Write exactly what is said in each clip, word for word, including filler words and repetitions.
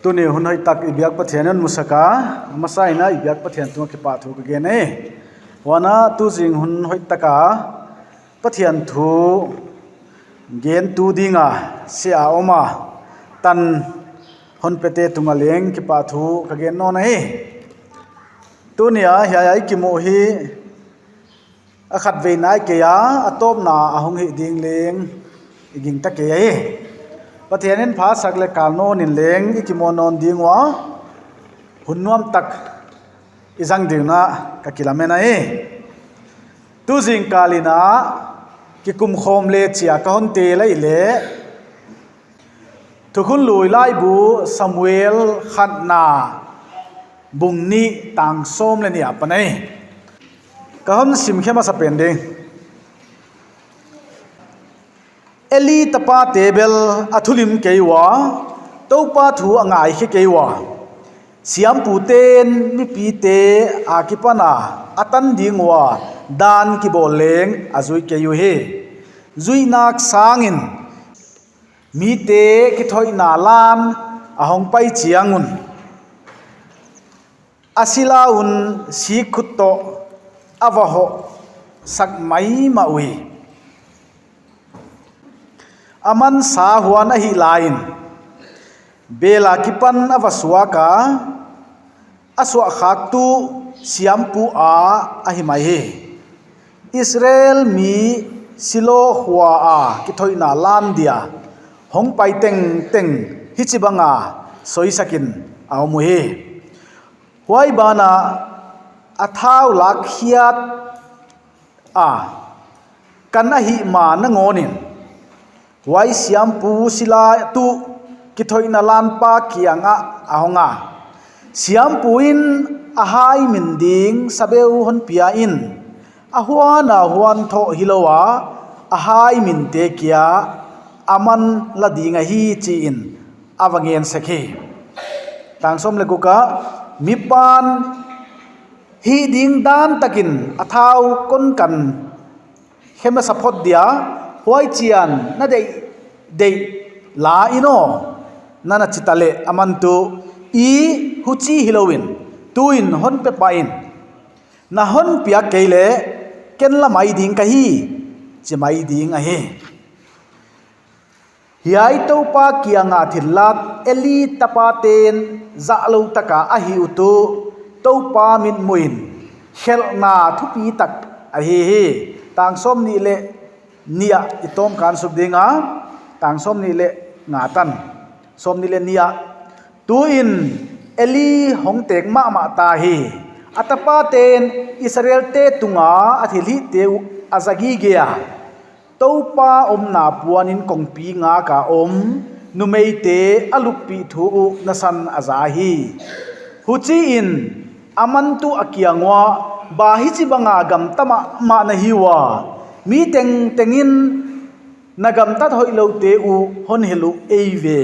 Tuni hun hoihtak i biak Pathian in musak a, a masa in i biak Pathian tungah kipahthu ka gen e. Huan a tuzing hun hoihtak a Pathian thu gentu ding a sia om a, tan hon pete tungah leng kipahthu ka gen nawn ahi. Tuni a hiai a i kimuh hi a khatveina ahi kei a, a tawpna a hong hih ding leng i gingta kei ahi. Pathian in pha sak leh kal nawn in leng i kimu nawn ding ua, hun nuamtak i zang ding un ka kilamen ahi. Tuzing kal in a kikum khawm leh chia ka hon tel ahihleh, Thukhun Lui laibu Samuel khatna bung nih tang sawm leh nih apan ahi. Ka hon sim khe masa pen ding. Eli tapate bel a thulim kei ua, Toupa thu a ngaikhe kei ua. Siampute'n mipite akipan a a tan ding ua dan kibawl leng a zui kei uhi. Zuihnak sangin mite kithoihna lan a hong pai chiang un a sila un sik khut toh a va hoh sak maimah uhi. Aman sa huan ahih lai in bel akipan a va suak a, a suahkhaktu siampu a ahi mai hi. Israel mi Silo khua a kithoihna lan dia hong pai tengteng hichibang a soisak in a om uhi. Huai ban ah a thau lak khiat a kan ahih ma nangawn in, huai siampu Sila tuh kithoihna lanpa kiang ah a hong a, siampu in a hai min ding sabeu hon pia in, a huan a huan thoh hilou a, a hai minte kia aman la ding ahi chi in a va ngen sek hi. Tang sawm leh guk ah, mipa'n hih ding dan takin a thau kon kan khe masa phot dia, huai chiang na deih deih la in aw, na na chi ta leh aman tuh, i, huchi hilou in, tuin hon pe pah in, na hon piak kei leh ken la mai ding ka hi, chi mai ding ahi. Hiai Toupa kiang a thillat Eli tapate'n zahlou tak a a hih uh tuh Toupa mitmuh in khelhna thupitak ahi hi. Tang sawmnih leh nih ah i tawm kan suk ding a, tang sawmnih leh nga tan, sawmnih leh nih ah, tuin Eli hong tek mahmah ta hi. A tapate'n Israelte tung a a thilhihte uh a za gige a, Toupa omna puan in kongpi ngak a om numeite a luppih thu uh nasan a za hi. Huchiin aman tuh a kiang uah, bang hichibang a gamta mahmah na hi ua, mi tengteng in na gamtat hoihloute uh hon hilh uh eive.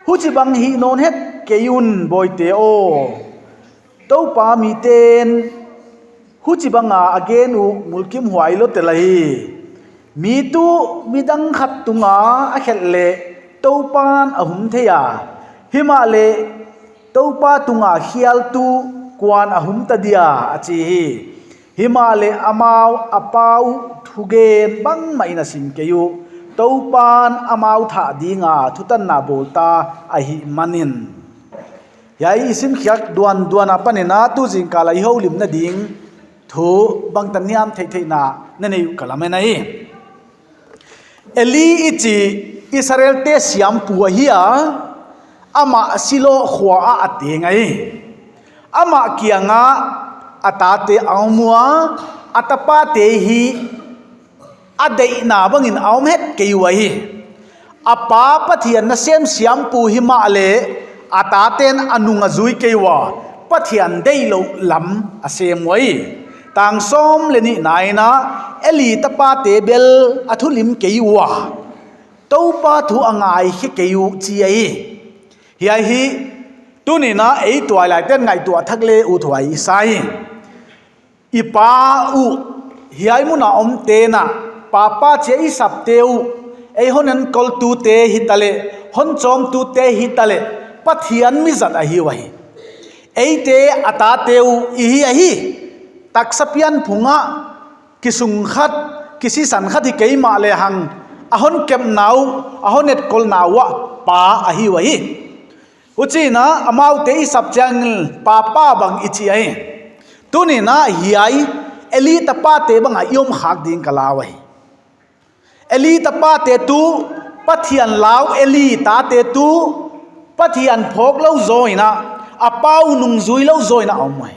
Huchibang hih nawn het kei un, bawite aw. Toupa mite'n huchibang a a gen uh mulkimhuai lou tel ahi. Mi tuh midang khat tung a a khelh leh Toupa'n a hum thei a, himahleh Toupa tung a khial tuh kua'n a hum ta dia, a chi hi. Himahleh amau a pa uh thugen bangmah in a sim kei uh, Toupa'n amau thah ding a thutanna bawl ta ahihman in. Hiai i simkhiak duanduan apan in a tuzingkal a i houlimna ding thu bangtan hiam theihtheihna na nei uh ka lamen ahi. Eli i chih Israelte siampu ahi a, amah Silo khua ah a teng ahi. Amah kiang ah a tate a om ua, a tapate hi a deihna bang in a om het kei uh ahi. A pa Pathian nasem siampu himahleh a tate'n a nung a zui kei ua, Pathian deihlouh lam a sem uhi. Tang sawm leh nihna in a, Eli tapate bel a thulim kei ua, Toupa thu a ngaikhe kei uh chi ahi. Hiai hi tuni'n a ei tuailaite'n ngaihtuah thak leh uthuai i sa hi. I pa uh, hiai mun a omte'n a, papa chi a i sapte uh, ei hon enkoltute hitaleh, hon chawmtute hitaleh, Pathian mi zat ahi uhi. Eite a tate uh i hi ahi. Taksa pianphung ah kisung khat, kisisan khat hi keimah lehang, a hon kepna uh, a hon etkolna uh ah pa ahi uhi. Huchiin amaute i sap chiangin papa bang i chi ahi. Tuni'n hiai Eli tapate bang a i om khak ding ka lau ahi. Eli tapate tuh Pathian lau, Eli tate tuh Pathian phawk lou zaw in, a pa uh nungzui lou zaw in a om uhi.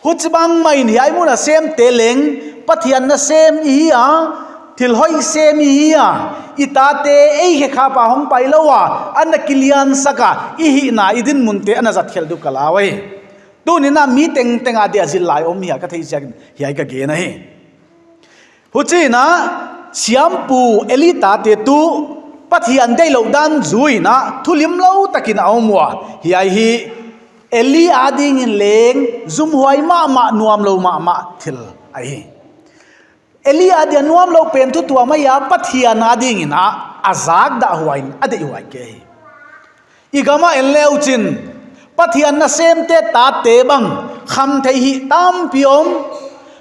Huchibang mahin hiai mun a semte leng Pathian nasem i hi a, thil hoih sem i hi a, i tate ei khekhap a hong pai lou a, ana kiliansak a, i hihna i dinmunte ana zat khelh diu ka lau ahi. Tuni'n mi tengteng a dia zil lai om hia ka theih ziakin hiai ka gen ahi. Huchiin siampu Eli tate tuh Pathian deihlouh dan zui in thulimlou takin a om ua. Hiai hi Eli adingin leng zumhuai mahmah, nuamlou mahmah thil ahi. Eli adia nuamlou pen thu tuam ahi a, Pathian adingin a zakdah huai in a deihhuai kei hi. I gam ah en leuchin, Pathian nasemte tate bang khamtheih hih tampi om.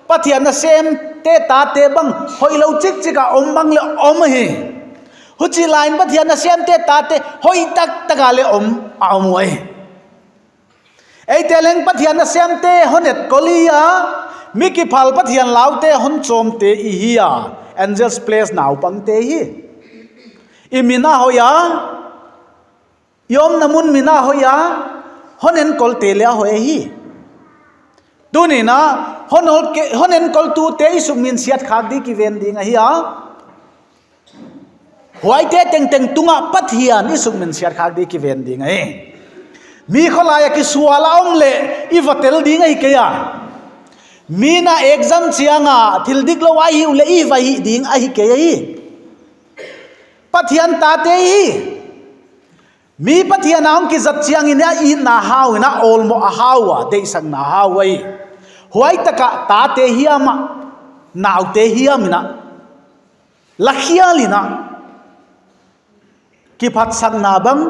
Pathian nasemte tate bang hoihlou chikchik a om bang leng om hi. Huchi laiin Pathian nasemte tate hoih taktak a leng om, a om uhi. Eite leng Pathian nasemte hon etkol i hi a, mi kiphal Pathian laute hon chawmte i hi a, Angels Place naupangte hi. I min a hoih a, i omna mun min a hoih a, hon enkolte leng a hoih hi. Tuni'n hon, hon enkoltute i sukminsiat khak di kiven ding ahi a. Huaite tengteng tungah Pathian i sukminsiat khak di kiven ding ahi. Mi kholai a kisual a om leh i va tel ding ahi kei a. Mi'n a exam chiang a thil diklou a hih uleh i va hih ding ahi kei ahi. Pathian tate i hi. Mi Pathian a hong kizat chiangin a itna hau in, a awlmoh a hau a, deihsakna hau ahi. Huai takah tate hiam a, naute hiam in a, lakhial in a, kiphatsakna bang,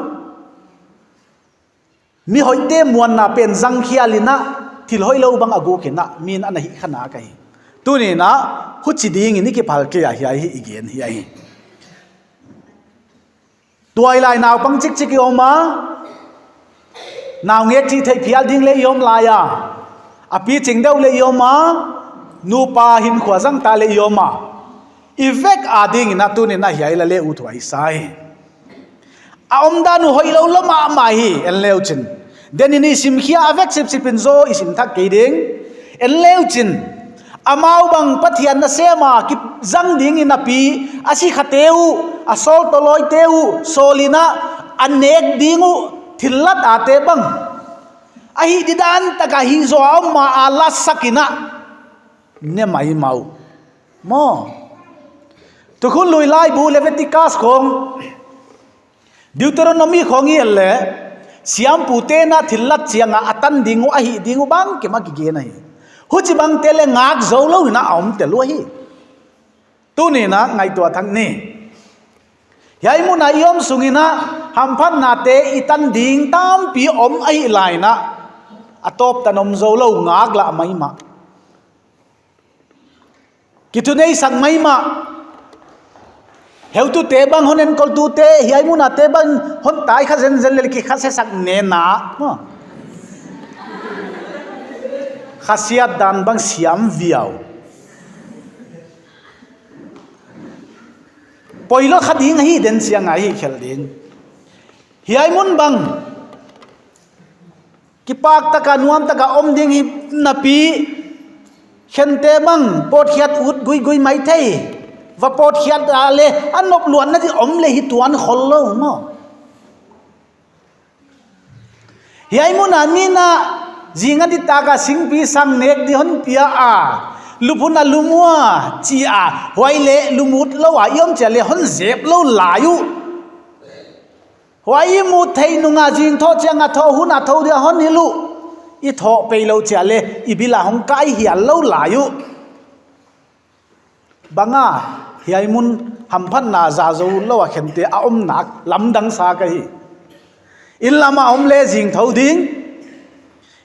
mi hoihte muanna pen zangkhial in a, thil hoihlou bang a guk in a, mi'n ana hih kha nak ahi. Tuni'n huchi dingin i kiphal kei a, hiai hi i gen hi ahi. Tuailai naupang chikchik i om a, naungek chih theih phial ding leng i om lai a, a piching deuh leng i om a, nupa hinkhua zang ta leng i om a, i vek adingin tuni'n hiai la leng uthuai sa hi. A omdan uh hoihlou lou mahmah hi, en leuchin. Denin i simkhia a vek sipsip in zaw i sim thak kei ding. En leuchin, amau bang Pathian nasem a kizang dingin a pi, a sikhate uh, a sawltawlawite uh sawl in a, a nek ding uh thillat ate bang, a hih didan tak a hih zaw a om a, a lasak in a, ne maimah uh maw. Thukhun Lui laibu Leviticus khong, Deuteronomy khong i et leh, siampute'n thillat chiang a a tan ding uh, a hih ding uh bangkim a kigen ahi. Huchibangte leng ngak zoulou in a om tel uhi. Tuni'n ngaihtuah thak ni. Hiai mun a i om sungin hamphatnate i tan ding tampi om ahih laiin, a tawp tan om zoulou, ngaklah maimah. Kithuneisak maimah. Heutute bang, hon enkoltute, hiai mun ate bang hon tai kha zenzen leh kikhasiasak nena maw. Khasiat dan bang siam viau. Poilou kha ding ahi, den chiang a hih khelh ding. Hiai mun bang kipak taka, nuam taka om ding hi napi, khente bang pawtkhiat ut guigui maithei. Va pawtkhiat a leh a nop luatna di om leh hi tuan khollou maw. Hiai mun a mi'n zing a di taka singpi sang nek di hon pia a, luphun a lum ua chi a, huai leh lum ut lou a i om chia leh hon zep lou lai uh. Huai i mut theih nung a zing thoh chiang a thoh hun a thoh dia hon hilh uh. I thoh peilou chia leh i bil a hong kai hial lou lai uh. Bang a, hiai mun hamphatna zah zoulou a khente a om nak lamdang sa ka hi. Inn lam a om leh zing thou ding.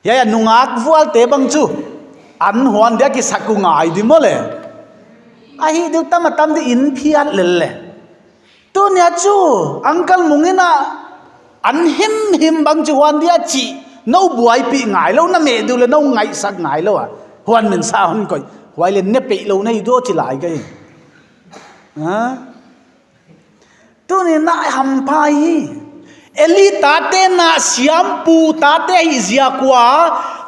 Hiai a nungak vualte bang chu an huan dia kisak uh ngai di maw le. Ahi diu tam a tam di in phiat lel le. Tuni a chu uncle Mung in a an himhim bang chu huan dia chih nou buaipih ngai lou, na meh diu leh nou ngaihsak ngai lou a. Huan min sa hon koih. Huai leh ne peih lou na hi diam chi lai ka hi. Ha? Tuni na hampha hi. Eli tate na siampu tate hi ziak ua,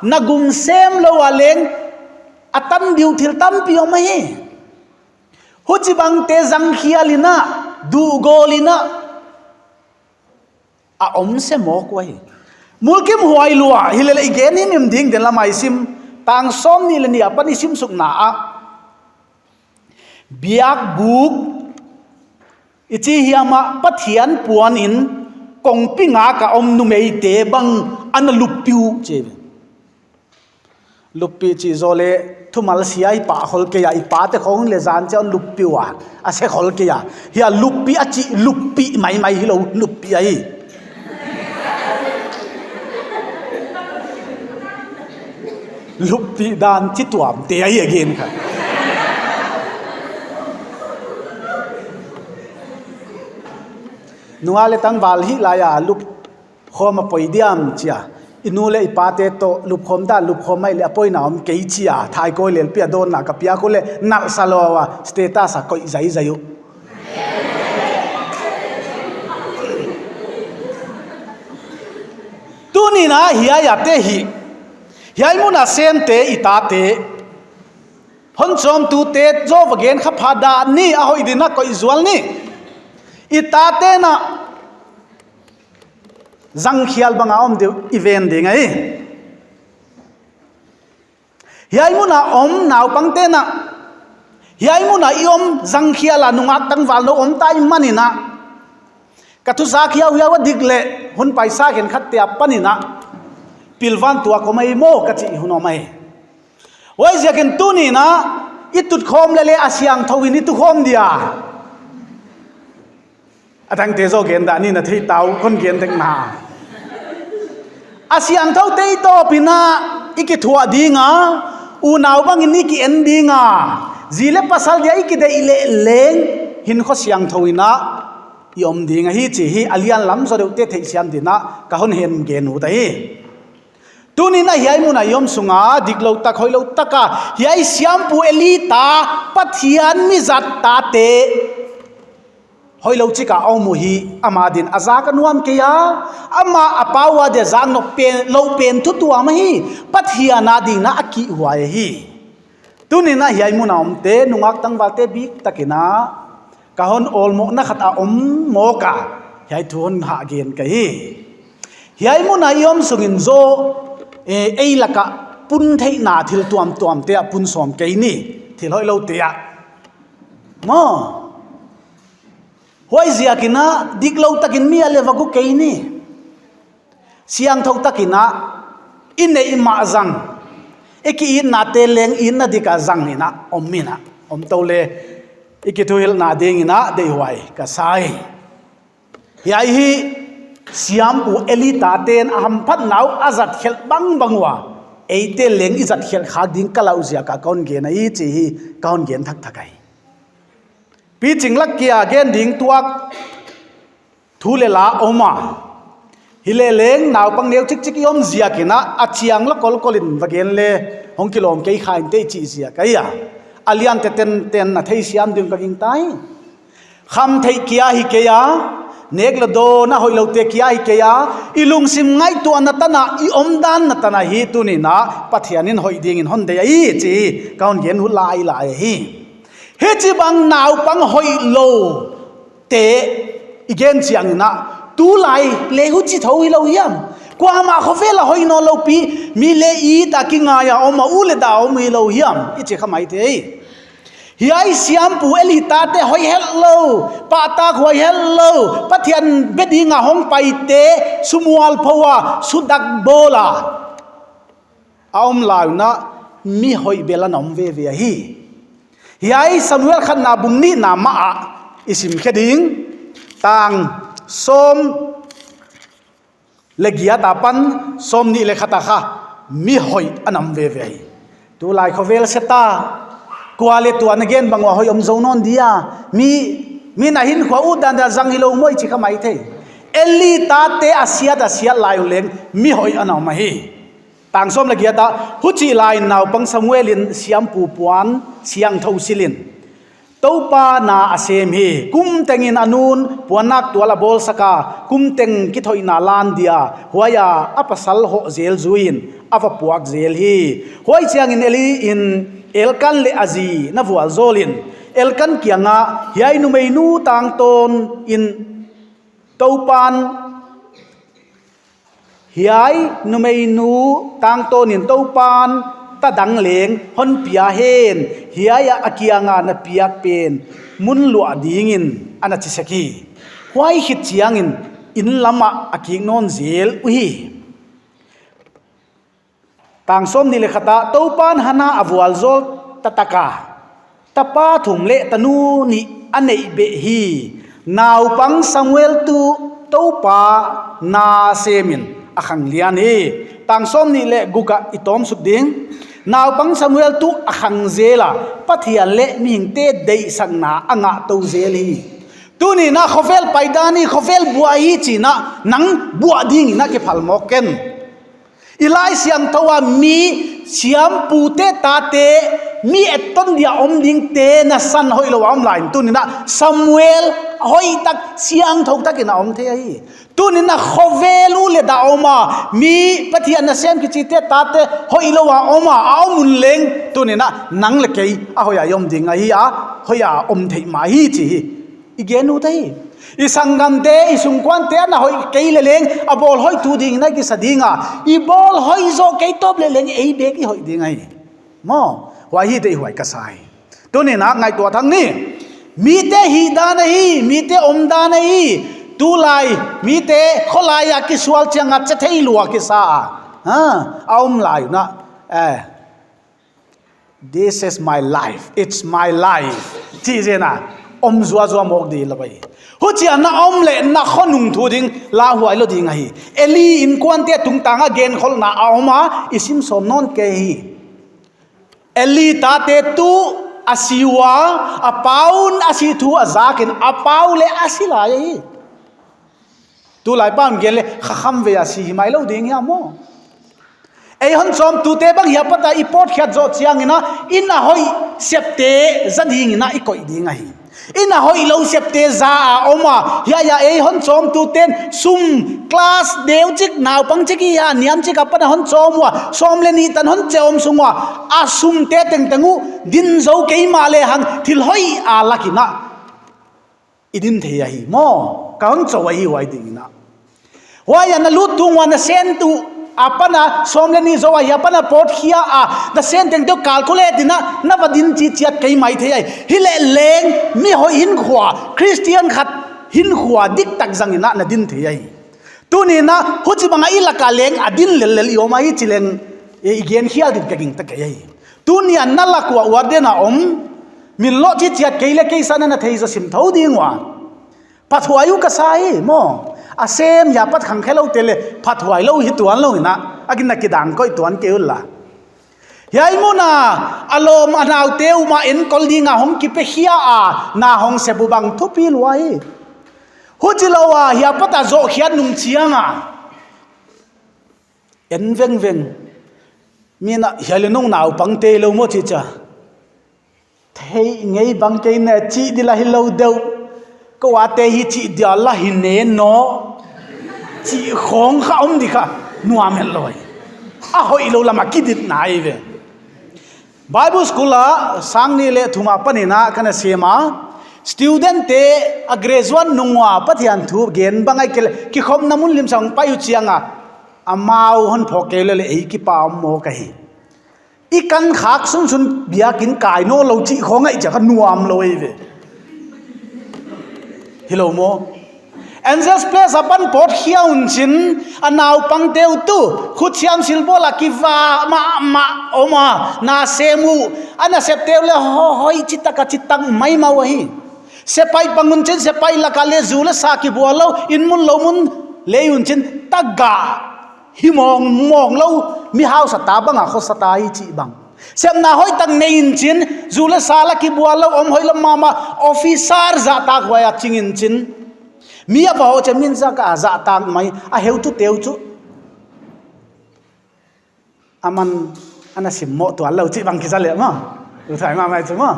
na gum sem lou a leng a tan diu thil tampi om hi. Huchibangte zangkhial in a, duhgol in a, a om se mawk uh ahi. Mulkimhuai Lua, hilele i gen himhim ding den lam a i sim, tang sawmnih leh nih apan i sim suk na ah. Biakbuk, i chi hiam a Pathian puan in kongpi ngak a om numeite bang ana luppi uh chi. Luppi chih zoh leh thumal sia i pah khol kei a, i pate khong leh zan chiang luppi ua, a se khol kei a. Hiai luppi a chih luppi maimai hilou, luppi ahi. Luppi dan chi tuamte ahi again kha. Nungak leh tangval hih lai a lup khawm a poi diam chia. I nu leh i pate toh lupkhawm ta, lupkhawm mai leh a poina om kei chia. Thaikawi lelpi a dawnna ka piak uh leh nalh sa lou a, status a koih zaizai uh. Tuni na hiai a te hi. Hiai mun a semte i tate. Hon chawmtute zaw va gen kha pha dah ni, a hoih din a koih zual ni. I tate na zangkhial bang a om diu i ven ding ahi. Hiai mun a om naupangte na, hiai mun a i om zangkhial a nungak tangval nou om ta i man in a. Ka thusak hiauhiau a dik leh hun paisa khenkhatte apan in a pilvan tuak om ahi maw ka chih hun om ahi. Huaiziakin tuni na i tutkhawm leh leh a siangthou in i tukhawm dia. A tangte zaw gen dah ni, na thei ta uh, kon gen dek na. A siangthoute i tawp in a i kithuah ding a, unau bang in i ki-en ding a, zi leh pasal dia i kideih leh leng hinkhua siangthou in a i om ding ahi chih hi a lian lam zaw deuhte theihsiam din a ka hon hon gen ut ahi. Tuni na hiai mun a i om sung a diklou tak hoihlou tak a hiai siampu Eli ta, Pathian mi zat tate hoihlou chik a om uh hi, ama din a zak a nuam kei a, ama a pa ua dia zak nop pen, lou pen thu tuam ahi, Pathian a din a kihhuai ahi. Tuni na hiai mun a omte, nungak tangvalte biktak in a, ka hon awlmohna khat a om mawk a, hiai thu hon hah gen ka hi. Hiai mun a i om sung in zaw, eh, ei lak a pun theihna thil tuamtuamte a pun sawm kei ni, thil hoihloute a. Maw. Huaiziakin a diklou takin mi a leh va gu kei ni. Siangthou takin a i neih mah zang, i ki-itnate leng itna dik a zang in a om in a, om tou leh i kithuhilhna ding in a deihhuai ka sa hi. Hiai hi siampu Eli tate'n a hamphatna uh a zat khelh bangbang ua, eite leng i zat khelh khak ding ka lauh ziak a ka hon gen ahi chih hi ka hon gen thakthak ahi. Piching lak kia gen ding tuak thu leh la om a. Hileh leng naupang neu chikchik i om ziakin a, a chiang la kolkol in va gen leh hong kilawm kei kha inteh chih ziak ahi a. A liante tenten na theisiam ding ka gingta hi. Khamtheih kia hi kei a, nek leh dawn a hoihloute kia hi kei a, i lungsim ngaihtuahna tan a, i omdanna tan a hi tuni na Pathian in hoih ding in hon deih ahi chih ka hon gen uh lailai hi. Hichibang naupang hoihlou te i gen chiang in a, tulai leh huchi thou hilou hiam? Kuamah khovel a hoih nawnlou pi, mi leh it a kingai a om a, u leh da om hilou hiam? I chi kha maithei. Hiai siampu Eli tate hoih hetlou, pahtak huai hetlou, Pathian be ding a hong paite, sumual pho a, sudak bawl a a om lai un a, mi hoih bel ana om veve ahi. Hiai Samuel khatna bung nihna mah ah i sim khe ding, tang sawm, leh giat apan sawmnih leh khat a kha mi hoih ana om veve hi. Tulai khovel seta, kua leh tua na gen bang ua hoih om zou nawn dia. Mi, mi na hinkhua utdan dan zang hilou maw i chi kha maithei. Eli tate a siat a siat lai uleng mi hoih ana om ahi. Tang sawm leh giat ah, huchih laiin naupang Samuel in siampu puan siangthou silhin Toupa na a sem hi. Kum tengin a nu'n puannak tual a bawlsak a, kum teng kithoihna lan dia huai a a pasal hoh zel zuiin a va puak zel hi. Huai chiangin Eli in Elkan leh a zi na vualzawlin, Elkan kiangah, hiai numeinu tangtawnin Toupan, hiai numeinu tangtawnin Toupan tadang leng hon pia hen, hiai ah a kianga na piak pen mun luah dingin, ana chi sek hi. Huai khit chiangin inn lamah a kik nawn zel uhi. Tang sawmnih leh khat ah, Toupan Hana a vualzawl taktak a, tapa thum leh tanu nih a neih beh hi. Naupang Samuel tuh Toupa na semin a khanglian hi. Tang sawmnih leh guk ah i tawm suk ding. Naupang Samuel tuh a khang zel a, Pathian leh mihingte deihsakna a ngah tou zel hi. Tuni'n a khovel paidan hi, khovel buai hi chi'n a, nang buai dingin a kiphal mawk ken. I Laisiangthou a mi siampute tate, mi etton dia om dingte nasan hoihlou a om laiin, tuni'n a Samuel hoihtak, siangthou takin a om thei ahi. Tuni'n a khovel u leh da om a, mi Pathian nasem kichite tate hoihlou a om a, a om un leng, tuni'n a nang leh kei a hoih a i om ding ahi a, hoih a om thei mah hi chi hi. I gen ut ahi. I sanggamte, i sungkuante ana hoih kei leleng, a bawl hoih tu dingin a kisa ding a. I bawl hoih zoh kei tawp leleng, ei bek i hoih ding ahi. Maw, huai hi deihhuai ka sa hi. Tuni'n a ngaihtuah thak ni. Mite hihdan ahi, mite omdan ahi. Tulai, mite kholai a kisual chiang a chethei lua kisa a. Ha, a om lai un a. Eh. This is my life. It's my life. Chi zen a, om zuazua mawk di lou ahi. Huchia na om leh na khonung thu ding lauhuai lou ding ahi. Eli innkuante tungtang a genkholhna a om a, i sim sawm nawn kei hi. Eli tate tuh a si ua, a pa un a sih thu a zakin, a pa uh leh a si lai ahi. Tulai pa'n gen leh kha kham vei a si hi mai lou ding hia maw. Ei hon chawmtute bang hiai apat a i pawtkhiat zoh chiangin a, i na hoih septe za dingin a i koih ding ahi. I na hoihlou septe za a om a, hiai a ei hon chawmtute'n sum, class deuh chik, naupang chik hia, niam chik apan a hon chawm ua, sawm leh nih tan hon che om sung ua, a sumte tengteng uh din zou kei mahlehang thil hoih a lak in a i din thei ahi maw, ka hon chawm ahi huai dingin a. Huai a na lut tung ua na sen tuh apan a sawm leh nih zou ahi apan a pawtkhia a, na sen tengteng uh calculate in a, na va din chihchiat kei maithei ahi. Hileh leng mi hoih hinkhua, Christian khat hinkhua diktak zangin a na din thei ahi. Tuni'n a, huchibang a i lak a leng a din lellel i om ahi chi leng, i gen khial ding ka gingta kei ahi. Tuni'n a na lak ua uar den a om, min loh chihchiat kei leh kei san a na thei zaw sim thou ding ua. Phathuai uh ka sa hi maw. A sem hiai apat khangkhe loute leh phathuai lou hi tuan lou in a, a gin na kidang koih tuan kei un la. Hiai mun a, a lawm a naute uh mah enkol ding a hong kipekhia a, na hong sep uh bang thupi lua hi. Huchilou a hiai apat a zohkhiat nung chiang a, en vengveng. Mi'n a, hiai leh nung naupangte lou maw chi chia, thei ngei bang kei ne, chih di la hilou deuh. Kou ate hi chih dia la hi ne naw, chih khong kha om di kha nuam het lou hi. A hoihlou lam a kidit nai ve. Bible school a sang nih leh thum apan in a ka na sem a, studentte a graduate nung ua Pathian thu gen bang ahihkeileh kikhopna mun limsang pai uh chiang a, amau hon phawk kei uleh leh ei kipak om mawk ahi. I kan khak sunsun biakinn kai nawnlou chih khong ahih chiang kha nuam lou hi ve. Hilou maw. Angels Place apan pawtkhia un chin, a naupangte uh tuh khut siam silbawl a kiva mahmah om a, na sem uh, a nasepte uh leh ho- hoih chitak a chitak maimah uh ahi. Sepaih pang un chin, sepaih lak a leh zu leh sa kibual lou, inn mun lou mun Lei un chin tagah hi mawngmawng lou, mi hausa ta bang a khosa ta hi chih bang. Sepna hoihtak nei in chin, zu leh sa la kibual lou om hoihlou mahmah, officer zahtak huai a ching in chin. Mi a pha hoih chin min zahtak a zahtak mai, a heutute uh chu. Aman ana simmoh tuan lou chih bang kiza leh maw. Uthai mahmah chu maw.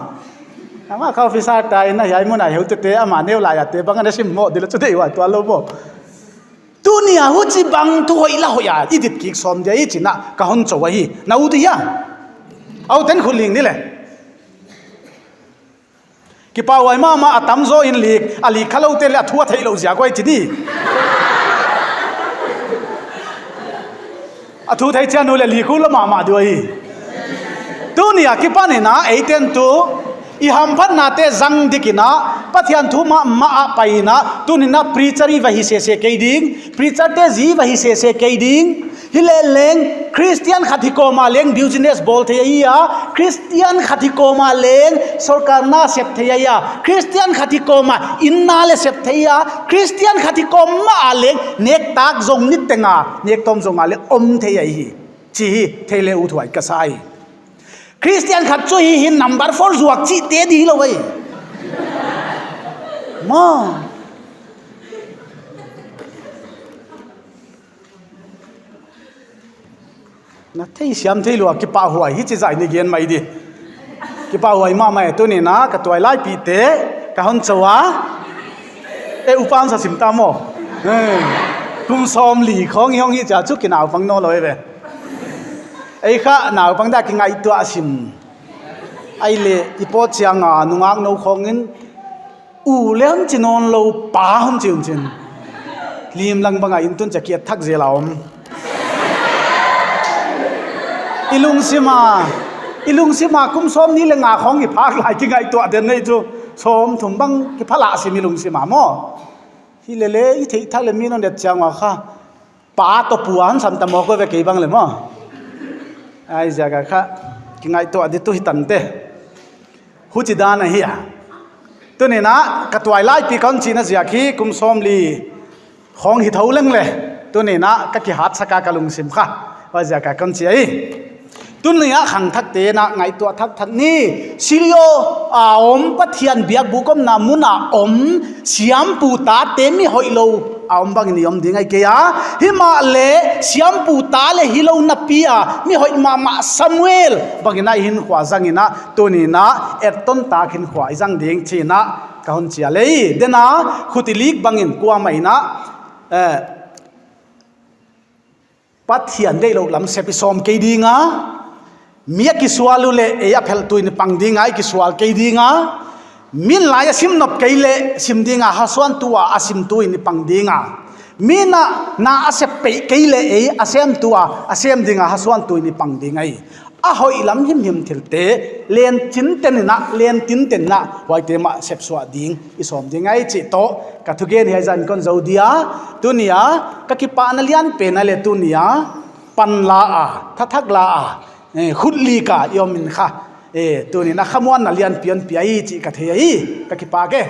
Amah kha officer ta in a hiai mun a heutute ama neu lai a te bang ana simmoh di leh chu deihhuai tuan lou maw. Tuni a huchibang thu hoih la hoih a i dit kik sawm dia i chih na ka hon chou ahi. Na ut hia? Au ten khut ling ni leh. Kipahhuai mahmah a tamzaw in lik, a lik khalou te leh a thu a theihlouh ziak huai chi di. A thu thei chiang un leh lik uh la mahmah di uh ahi. Tuni a kipan in a eiten tuh, i hamphatnate zang dik in a, Pathian thu mahmah a pai in a, tuni in a preacher i va hi sese kei ding, preacher te zi va hi sese kei ding, Hileleng, Christian khat hi kawm a leng business bawl thei ahi a, Christian khat hi kawm a leng sorkar na sep thei ahi a, Christian khat hi kawm a inn na leh sep thei a, Christian khat hi kawm mah a leng nektak zong niteng a, nektawm zong a leng om thei ahi hi. Chih hi, thei leh uthuai ka sa hi. Christian khat chu hi hi number four zuak chihte di lou ahi. Maw. Na theisiam theilou a kipahhuai hi chi zah in i gen mai di. Kipahhuai mahmah e tuni in a ka tuai laipihte, ka hon chou a. E upan sa sim ta maw. Eh, kum sawmli khong i hong hi chia chu kinaupang nawnlou ve. Ei kha naupang dia kingaihtuah sim. Ahihleh i pawt chiang a nungak nou khong in U leh hon chi nawnlou, pa hon chi un chin. Lim lang bang a in tun chia kiat thak zel a om. I lungsim a, i lungsim a kum sawmnih leh nga khong i phak lai kingaihtuah den nei chu. Sawmthum bang kiphalah sim i lungsim a maw. Hileleng i theih thak leh mi non det chiang ua kha. Pa toh pu a hon sam ta maw ko ve kei bang leh maw. Huaiziak a kha, kingaihtuah di tuh hi tante. Huchi dan ahi a. Tuni in a, ka tuai laipih kon chihna ziak hi, kum sawmli khong hi thou leng leh. Tuni in a, ka kihat sak a ka lungsim kha. Huaiziak a kon chi ahi. Tuni a khangthakte'n ngaihtuah thakthak ni, Shiloh a om Pathian biakbuk omna mun a om siampu tate mi hoihlou a om bang in i om ding ahi kei a. Himahleh siampu ta leh hilou napi a mi hoih mahmah Samuel bang in a i hinkhua zang in a tuni in a etton tak hinkhua i zang ding chih in a ka hon chi a leh. Dena khuti lik bang in kuamah in a, eh, Pathian deihlouh lam sep i sawm kei ding a, mi a kisual uleh ei a pheltu in i pang ding a, i kisual kei ding a, min lai a sim nop kei leh sim ding a, hasuantu a a simtu in i pang ding a, min a na a sep peih kei leh ei a semtu a a sem ding a, hasuantu in i pang ding ahi. A hoih lam himhim thilte, len chinten in a, len tinten in a, huaite mah sepsuah ding, i sawm ding ahi chih toh, ka thugen hiai zah in kon zou dia, tuni a, ka kipahna lianpen a leh tuni a, pan la a, thathak la a, eh, khut lik a, i om in kha, eh, tuni in a khamuanna lianpi hon pia hi chih ka thei ahi, ka kipak e.